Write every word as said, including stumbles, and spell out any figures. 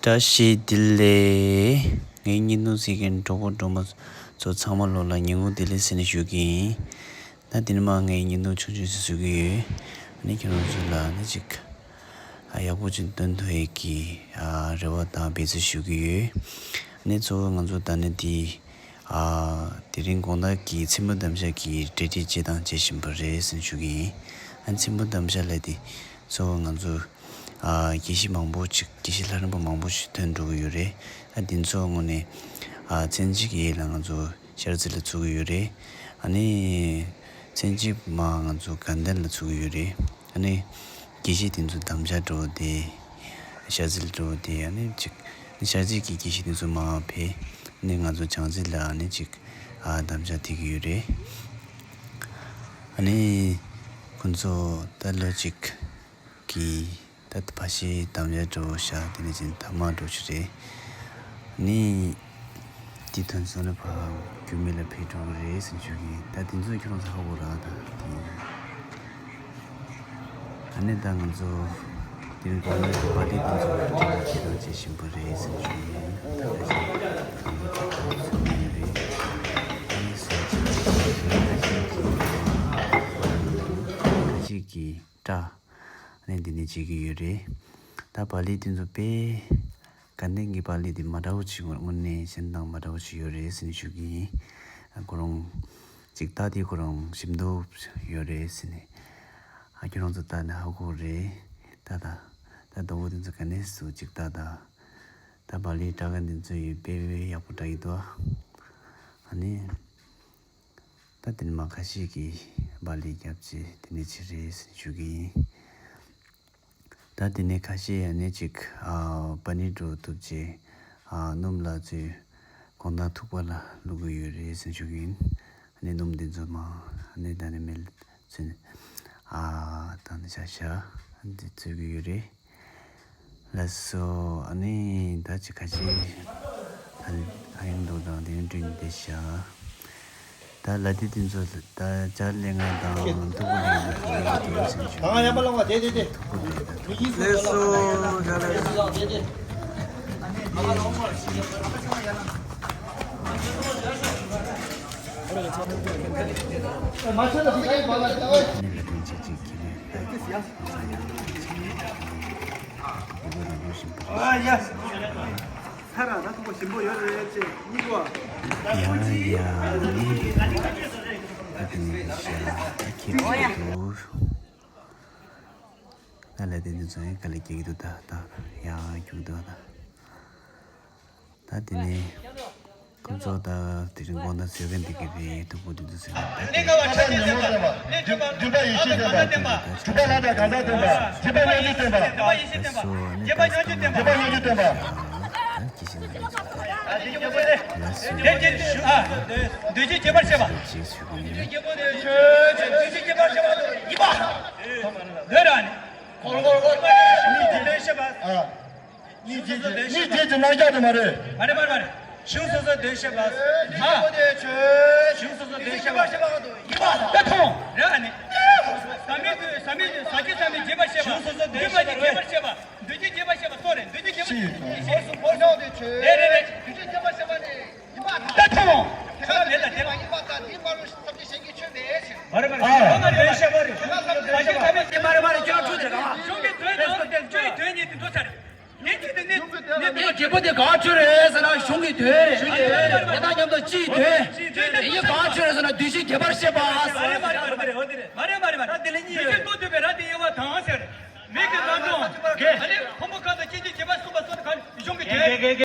བཀྲ་ཤིས་བདེ་ལེགས། ངའི་བརྙན་ཐུང་གཟིགས་མཁན་གྲོགས་པོ་གྲོགས་མོ་ཚོ་ཚང་མ་ལོ་ལ་ཉིན་གུང་བདེ་ལེགས་ཟེར་ནས་ཞུ་གི་ཡིན། ད་དེ་ནས་མར་ངའི་བརྙན་ཐུང་ཆུང་ཆུང་ཞིག་བཟོ་གི་ཡོད། ཨ་ནི་ཁྱེད་རང་ཚོ་ལ་ཨ་ནི་ཅིག་ཨ་ཡག་པོ་ཅིག་སྟོན་ཐུབ་ཡས་ཀྱི་ཨ་རེ་བ་དང་འབད་བརྩོན་ཞུ་གི་ཡོད། ཨ་ནི་གཙོ་བོ་ང་ཚོ་ད་ནི་དེ་ཨ་དེ་རིང་དགོང་དག་གི་མཚན་མོ་གདམ་བྱ་གི་གྲ་སྒྲིག་བྱེད་དང་བྱེད་བཞིན་པ་རེད་ཟེར་ནས་ཞུ་གི་ཡིན། ཨ་ནི་མཚན་མོ་གདམ་བྱ་ལབ་དེ་གཙོ་བོ་ང་ཚོ་ཨ་དགེ་བཤེས་མང་པོ་ཅིག་དགེ་བཤེས་ལྷ་རམས་པ་མང་པོ་ཞིག་ཐོན་འགྲོ་གི་ཡོད་རེད། ཨ་དེ་ཚོ་དངོས་གནས་ཨ་མཚན་གཅིག་གི་ཡས་ལ་ང་ཚོ་ཤར་རྩེ་ལ་ཚུགས་ཀྱི་ཡོད་རེད། ཨ་ནི་མཚན་གཅིག་མར་ང་ཚོ་དགའ་ལྡན་ལ་ཚུགས་ཀྱི་ཡོད་རེད། ཨ་ནི་དགེ་བཤེས་དེ་ཚོ་དམ་བཅའ་འགྲོ་དེ་ཤར་རྩེ་ལ་འགྲོ་དེ་ཨ་ནི་ཅིག་ཤར་རྩེ་གི་དགེ་བཤེས་དེ་ཚོ་མར་ཕེབས། ཨ་ནི་ང་ཚོ་བྱང་རྩེ་ལ་ཨ་ནི་ཅིག་ཨ་དམ་བཅའ་ཐེབས་ཀྱི་ཡོད་རེད། ཨ་ནི་ཁོང་ཚོ་ད་ལོ་གཅིག་གི་ད་ཕ་ཤི་དམ་བཅའ་འགྲོ་བཞག་དེ་ནས་ཅིག་ཐ་མག་འགྲོ་རྒྱུ་རེད། ཨ་ནི་དེ་ཐོན་སོང་ན་ཕར་རྒྱུད་སྨད་ལ་ཕེབས་འགྲོ་གི་རེད་ཟེར་ཞུ་གི་ཡིན། ད་དེ་ཚོ་ཁྱོད་རང་ཚོ་ཧ་གོ་ར་ད་དེ། ཨ་ནི་ད་ང་ཚོ་དེ་རིང་གོང་ནས་པར་ཊི་དེ་ཚོ་ལ་སྤྲད་དང་བྱེད་བཞིན་པ་རེད་ཟེར་ཞུ་གི་ཡིན། ད་ཁ་ཤས་ང་ཚོ་ཚོ་ཚོ་ཡིན་རེད། ཨ་ནི་སོ་ཅིག་ཁ་ཤས་ཀྱིས་ཁ་ཤས་ཀྱིས་སྐྲ་ནས་འདི་ནས་བྱེད་ཀྱི་ཡོད་རེད། ད་པར་ཊི་དེ་ཚོ་དཔེ་དགའ་ལྡན་གྱི་པར་ཊི་དེ་མ་འདྲ་བོ་ཅིག་དངོས་གནས་གཞན་དང་མ་འདྲ་བོ་ཅིག་ཡོད་རེད་ཟེར་ནས་ཞུ་གི་ཡིན། ཁོ་རང་ཅིག་ད་དེ་ཁོ་རང་ཞིམ་མདོག་ཡོད་རེད་ཟེར་ནས། ཨ་ཁྱོད་རང་ཚོ་ད་ནི་ཧ་གོ་རེད། ད་ད་ད་རྡོག་པོ་དེ་ཚོ་ག་ནས་སུ་ཅིག་ད་ད་ད་པར་ཊི་སྐྲ་དཀར་འདི་ཚོ་ཡོད་དཔེ་ཡག་པོ་སྐྲ་གི་འདུག་ཨ་ནི། ད་དེ་ནས་མར་ཁ་ཤས་ཀྱིས་པར་ཊི་རྒྱབ་ཅིག་དེ་ནས་ཅི་རེད་ཟེར་ཞུ་གི་ཡིན། ད་དེ་ནས་ཁ་ཤས་ཡང་ནས་ཅིག་ཨ་པ་ནི་འགྲོ་ཐུབ་ཅེས་ཨ་སྣུམ་ལ་ཚོས་གོང་ཐང་ཐུག་པ་ལ་བླུག་གི་ཡོད་རེད་ཟེར་ཞུ་གི་ཡིན། ཨ་ནི་སྣུམ་དེ་ཚོ་མ་ཨ་ནི་ད་ནི་མེ་ལ་ཚོས་ཨ་ད་ནི་ཤ་ཤ་འདི་ཚོས་གི་ཡོད་རེད། ལགས་སོ། ཨ་ནི་ད་ཅི་ཁ་ཤས་ཨ་ཡང་འདུག་དང་དེ་ནི་བསྐྲུན་བསྡད་ཤག་ད་ལ་དེ་དེ་ཚོ་ད་ཅར་ལེ་ང་དང་ཐུག་པོ་ལེ་ང་དང་ཡོད་དེ་ཡོད་ཟིན་ཆུ་གང་ཡང་མ་ལོང་བ་དེ་དེ་དེ་ཐུག་པོ་ལེ་ད་ཐུག་ལགས་སོ། ད་ལ་དེ་དེ་དེ་དེ་ཨ་ནི་ཁ་ཤས་ཀྱིས་ཨ་ནི་ལ་དེ་ཅི་ཅིག་ཁྱེར་ནས་ད་ང་ཚོ་ཡང་ཐུག་པོ་ལེ་ང་དང་ཞིམ་པོ་རེད། ཨ་ཡ། ཚ་ར་ད་ཐུག་པ་ཞིམ་པོ་ཡོད་རེད་ཅེས་གཉིས་པ། ཡ་ཡ་ནི་ཨ་དེ་ནི་ཤ་ཁྱེད་ཀྱི་འདུག་ད་ལ་དེ་ནི་ཚོ་ཡང་ག་ལེ་སྐྱེ་གི་འདུག་ད་ད་ཡ་རྒྱུག་འདུག་ད། ད་དེ་ནས་ཁོང་ཚོ་ད་དེ་རིང་དགོང་དག་ཟེར་གི་འདི་གི་རེད། ཐུག་པོ་དེ་ཚོ་ཟེར་གི་འདི་གི་རེད། འདུས་པ་ཡེ་ཤེས་སྟོན་པ། འདུས་པ་ཡེ་ཤེས་སྟོན་པ། གྲུབ་པ་ལྷ་དང་གང་ཟག་སྟོན་པ། འདུས་པ་སྙན་བརྒྱུད་སྟོན་པ། ལགས་སོ། ཨ་ནི་ད་ལྟ་ང་ཚོ་ལ་ད་ད་ཅི་ཞིག་ན་ལས་ཚོགས་ཏེ་ལགས་སོ། འདུས་བྱས་ཆོས་ཨ་འདུས་བྱས་རྒྱས་པར་བཤད་པ། རྗེས་སུ་ཡི་རང་ཡིན། འདུས་བྱས་རྒྱས་པར་བཤད་པ་ཡིན་པ། འདོད་ར་ནི། འདུས་བྱས་རྒྱས་པར་བཤད་པ། ཨ། གཉིས་རྗེས་ཀྱི་གཉིས་རྗེས་ཀྱི་རྣམ་གཞག་དེ་མ་རེད། མ་རེད་མ་རེད་མ་རེད། གཞུང་སོ་སོའི་འདོད་ཤེས་པ། ཨ། གཞུང་སོ་སོའི་འདོད་ཤེས་པ། ད་མཐོང་། རེད་ཨ་ནི། ཟབ་མོའི་འདོད་ཟབ་མོའི་འདོད་ཟབ་ཀྱི་ཟབ་མོའི་རྒྱས་པར་བཤད་པ། གཞུང་སོ་སོའི་འདོད་ཤེས་པ་རེད། འདོད་པ་ཀྱི་རྒྱས་པར་བཤད་པ། འདོད་ཀྱི་རྒྱས་པར་བཤད་པ་སོགས་རེད། འདོད་ཀྱི་རྒྱས་པར་བཤད་པ་རེད་རེད་རེད། འདོད་ཀྱི་རྒྱས་པར་བཤད་པ་ནི་ཡིན་པ་དང་། ད་མཐོང་། དེ་ལ་དེ་ལ་ཡིན་པ་དང་དེ་མ་རུ་ཟབ་ཀྱི་ཤེས་ཀྱི་ཆོས་མེད་ཟེར། མ་རེད་མ་རེད། ཨ། འདོད་ཤེས་པ་རེད། ཟབ་ཀྱི་ཟབ་མོའི་རྒྱས་པར་བཤད་པ་རེད། མ་རེད་མ་རེད་མ་རེད། ཁྱོད་ཚོ་དེ་ཚོ་གཞུང་གི་དོན་དང་གཞུང་གི་དོན་གཉིས་དེ་འགྲོ་ཚར་རེད། ངས་ཅི་དེ་ནི་ནི་ནི་རྒྱལ་པོ་དེ་ག་ཆོས་རེད་ཟེར་ན་གཞུང་གི་དོན་རེད། དེ་དང་མཉམ་དུ་སྤྱིའི་དོན། དེ་ཡི་ག་ཆོས་རེད་ཟེར་ན་འདུས་བྱས་རྒྱས་པར་བཤད་པ། མ་རེད་མ་རེད་མ་རེད་མ་རེད། ད་དེ་ལ་གཉིས་ཡོད། ལྟོས་པའི་ར་དེ་དབྱེ་བ་དང་ཟེར།